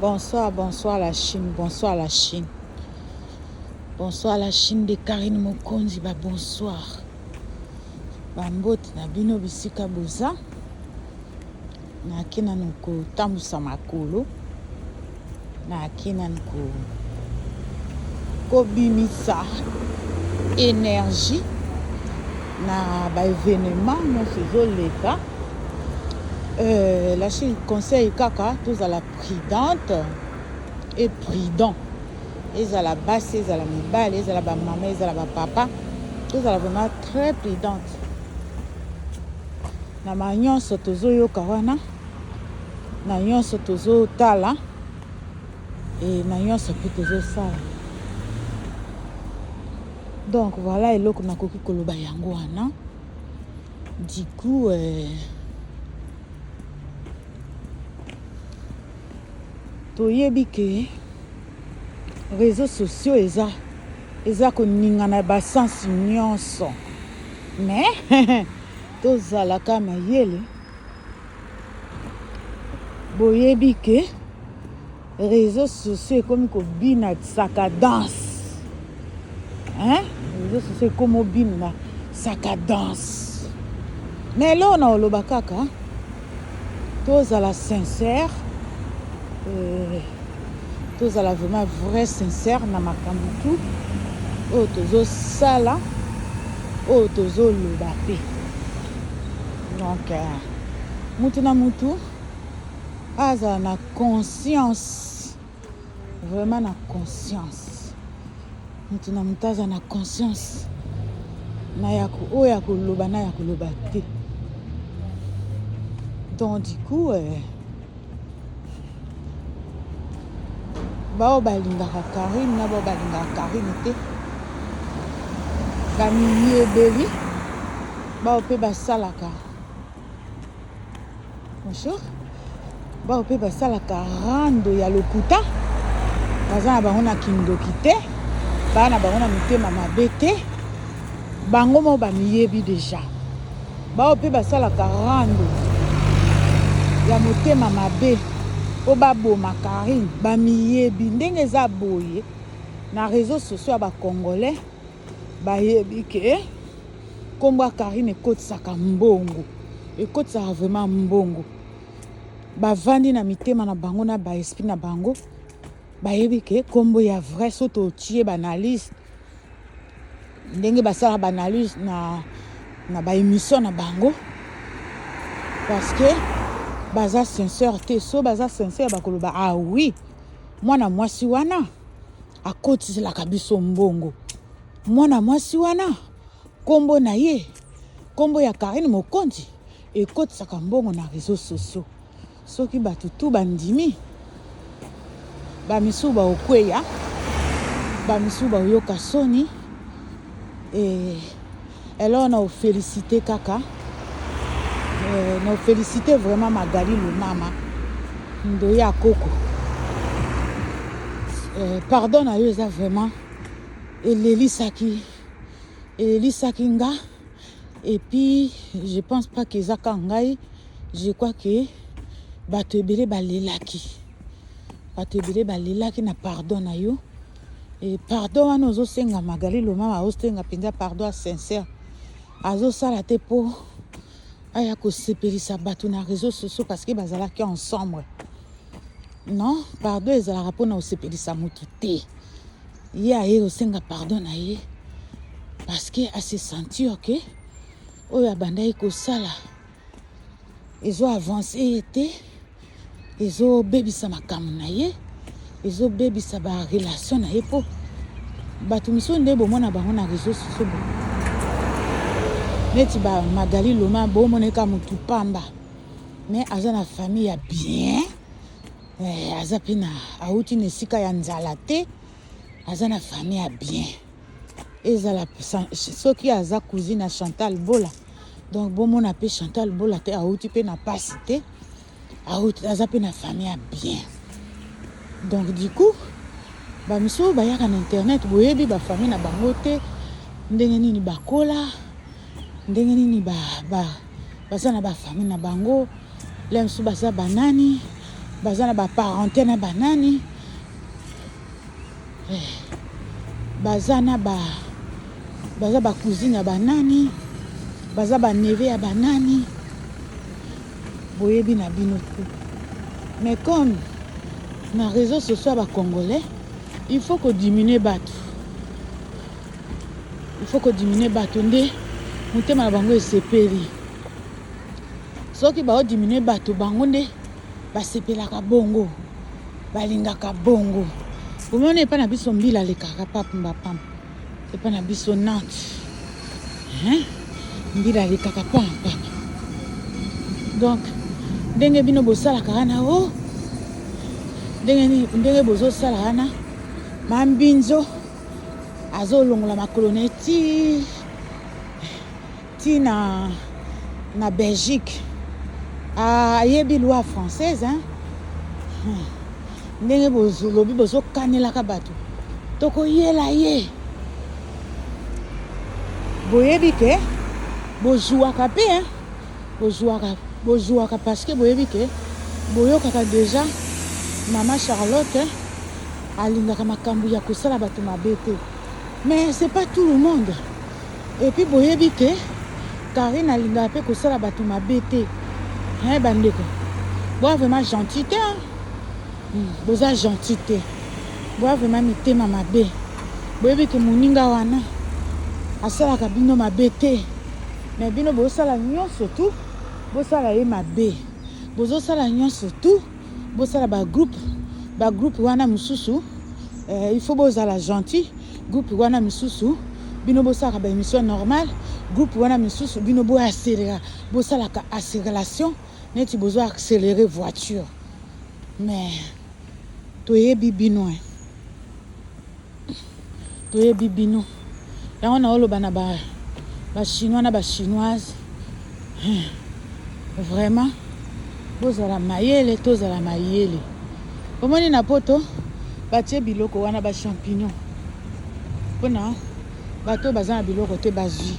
Bonsoir, bonsoir la Chine, bonsoir la Chine. Bonsoir la Chine de Karine Mokonzi, ba bonsoir. Ba mbote na bino bisika boza. Nake nanu kotambusa makolo. Nake nanu ko kobimisa énergie na ba événement nyonso ezoleka. La Chine conseil kaka tozala prudente et prudent. Ezala basi, ezala mibali, ezala ba mama, ezala ba papa, tozala vraiment très prudente na ma nyonso tozoyoka wana, na nyonso tozotala e na nyonso mpe tozosala. Donc voilà eloko nakoki koloba yango wana. Du coup toyebi ke réseaux sociaux eza koningana basansi nyonso, mais tozalaka mayele. Boyebi ke réseaux sociaux ekomi kobina saka danse, hein? Réseaux sociaux ekomi obina saka danse, mais eloko na oloba kaka tozala sincère, tozala vraiment vrai sincère na makambo tu oyo tozosala, oyo tozoloba mpe. Donc mutu na mutu azala na conscience, vraiment na conscience. Mutu na mutu aza na conscience na ya oyo ya koloba na ya koloba te. Donc du coup bao balingaka Karine na bao balingaka Karine te, bamiyebeli bao mpe basalaka bonjour, bao mpe basalaka rando ya lokuta, baza na bango na kindoki te, baa na bango na mitema mabe te, bango moko bamiyebi deja. Bao mpe basalaka rando ya motema mabe mpo baboma Karine, bamiyebi ndenge eza boye na réseaux sociaux ya bacongolais, bayebi ke nkombo ya Karine ekotisaka mbongo, ekotisaka vraiment mbongo. Bavandi na mitema na bango na baesprit na bango, bayebi ke nkombo ya vrai so totie baanalyse ndenge basala baanalyse na baémission na bango, parce que baza sincère te. So baza sincère, bakoloba: "Ah oui, mwana mwasi wana akotiselaka biso mbongo, mwana mwasi wana nkombo na ye, nkombo ya Karine Mokonzi ekotisaka mbongo na réseaux sociaux." Soki bato tu bandimi, bamisusu baokweya, bamisusu baoyoka soni. E alors na ofélicité kaka, na ofélicité vraiment Magali Lomama Ndoya Koko. Pardon na yo eza vraiment elelisaki nga. Et puis je pense pas que eza kaka ngai, je crois que bato ebele balelaki, bato ebele balelaki na pardon na yo. E pardon wana ozosenga, Magali Lomama azosenga mpenza pardon ya sincère, azosala te mpo aya kosepelisa bato na réseaux sociaux parce que bazalaki ensemble. Non, pardon ezalaka mpona kosepelisa motu te. Ye aye kosenga pardon na ye parce que ase sentir ke oyo abandaki kosala ezo avance ye te, ezobebisa makambo na ye, ezobebisa barelation na ye, mpo bato misusu nde bomona bango na réseaux sociaux bo neti bamagali Loma, bomona eka motu pamba, mais aza na famille ya bien, aza mpe na awuti na esika ya nzala te, aza na famille ya bien. Ezala soki aza cousine ya Chantal Bola, donc bomona mpe Chantal Bola te awuti mpe na pasi te, aza mpe na famille ya bien. Donc du coup bamisusu bayaka na internet, boyebi bafamille na bango te, ndenge nini bakola, ndenge nini baza na bafamille na bango, le mosusu baza banani. Baza na ba parente na banani. Eh, baza na ba baza ba cousine ya banani, baza ba neveu ya banani. Boyebi na bino te. Mais comme na réseaux sociaux ya ba congolais, il faut ko diminuer bato. Il faut ko diminuer bato nde motema na bango esepeli. Soki bao diminuer bato bango nde basepelaka bongo, balingaka bongo. Omoni epai na biso mbila alekaka pamba pamba, epai na biso Nantes, hein? Mbila alekaka pamba pamba. Donc ndenge bino bosalaka wana o oh, ndenge ndenge bozosala wana mambinzo azolongola makolo na ye ti ti na, na Belgique. Ayebi loi française hein? Ndenge bolobi bozokanelaka bato tokoyela ye boyebi ke bozuwaka mpe hein? Bozuwaka bozuwaka parce que boyebi ke boyokaka deja mama Charlotte alingaka makambo ya kosala bato mabe te mais c'est pas tout le monde. Et puis boyebi ke Carine alingaka pe kosala batu mabe te. Hein bandeko. Boa vraiment gentil te hein. Hmm, boza gentil te. Boa vraiment mitema mabe. Boyebi ke moninga wana asalaka bino mabe te. Mais bino bosala nyonso tout bosala ye mabe. Bozosala nyonso tout bosala ba groupe ba groupe wana mosusu eh, il faut bozala gentil Groupe wana misusu bino bosalaka ba emission normal, groupe wana misusu bino bo accelera, bosalaka acceleration neti bozo accelerer voiture. Mais toyebi bino hein. Toyebi bino. Yango na oloba na ba ba chinois na ba chinoise. Vraiment bozala mayele tozala mayele. Omoni na poto batie biloko wana ba champignon mpona bato oyo baza na biloko te bazwi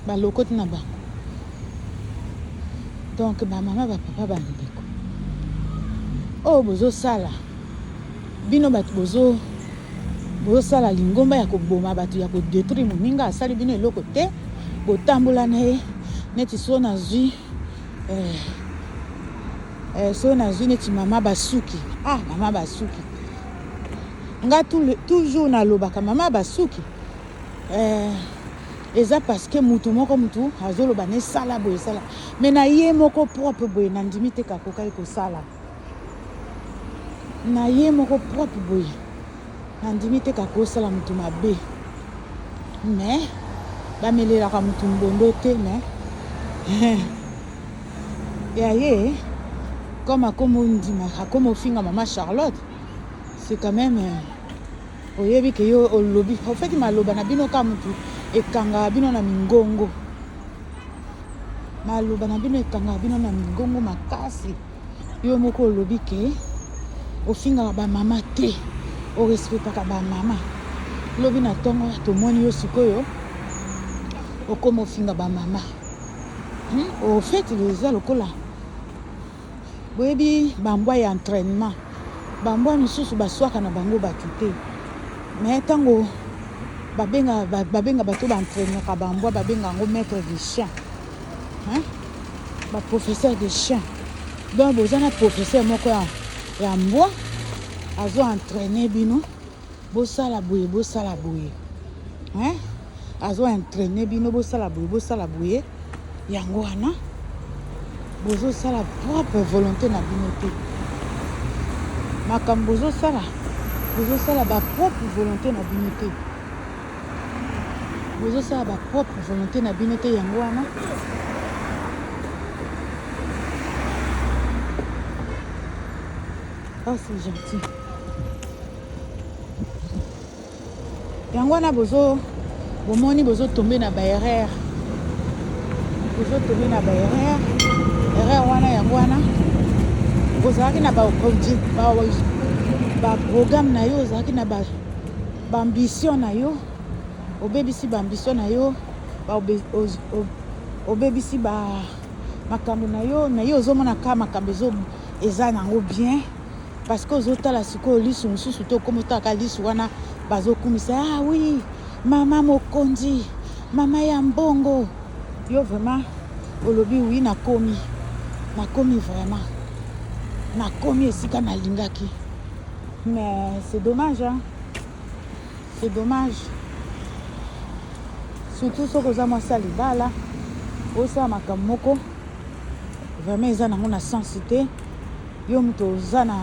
balokoti na bango. Donc ba mama ba papa ba ndeko oyo bozosala bino bato bozo bozosala lingomba ya koboma bato ya kodetruire moninga asali bino eloko te botambola na ye neti so nazwi eh, eh, so nazwi neti mama basuki ah mama basuki nga toujours nalobaka mama basuki eh, eza parce que mutu moko mutu azoloba na esala boye esala me na ye moko propre boye nandimi te kakokaki kosala na ye moko propre boye nandimi te kakosala mutu mabe mais bamelelaka mutu mbondo te mais ya ye comme akoma ondima akoma ofinga mama Charlotte c'est quand même euh, oyebi ke yo olobi en fait maloba na bino ka mutu ekangaka bino na mingongo maloba na bino ekangaka bino na mingongo makasi yo moko olobi ke ofingaka bamama te orespectaka bamama lobi na ntongo tomoni yo sikoyo okoma ofinga bamama hmm? au fait eza lokola boyebi bambwa ya entraînement bambwa misusu baswaka na bango bato te mais ntango babenga babenga bato baentraînaka bambwa babenga yango maître de chien hein? Ba professeur de chien donc boza na professeur moko ya, ya mbwa azo entraîner bino bosala boye bosala boye hein? Azo entraîner bino bosala boye bosala boye yango wana bozosala propre volonté na bino te makambo bozosala bozosala ba propre volonté na bino te bozosala ba propre volonté na bino te yango wana oh c'est gentil yango wana bozo bomoni bozotombe na baerreur bozotombe na baerreur erreur wana yango wana ozalaki na baprogramme na yo ozalaki na ba ba ambition na yo obebisi ba ambition na yo obebisi ba makambo na yo me yo ozomona kaka makambo Eza nango bien parce que ozotala sikoyo lisu mosusu te, okomi otalaka lisu wana bazokumisa, ah oui, mama mokonzi, mama ya mbongo. Yo vraiment olobi oui, nakomi, nakomi vraiment, nakomi esika nalingaki. Mais c'est dommage, hein? C'est dommage, surtout soki oza mwasi ya libala, osala makambo moko vraiment eza nango na sens te. Yo moto oza na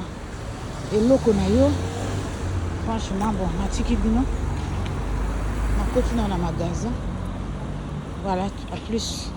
eloko na yo, franchement. Bon, natiki bino, nakoti nao na magasin. Voilà, à plus.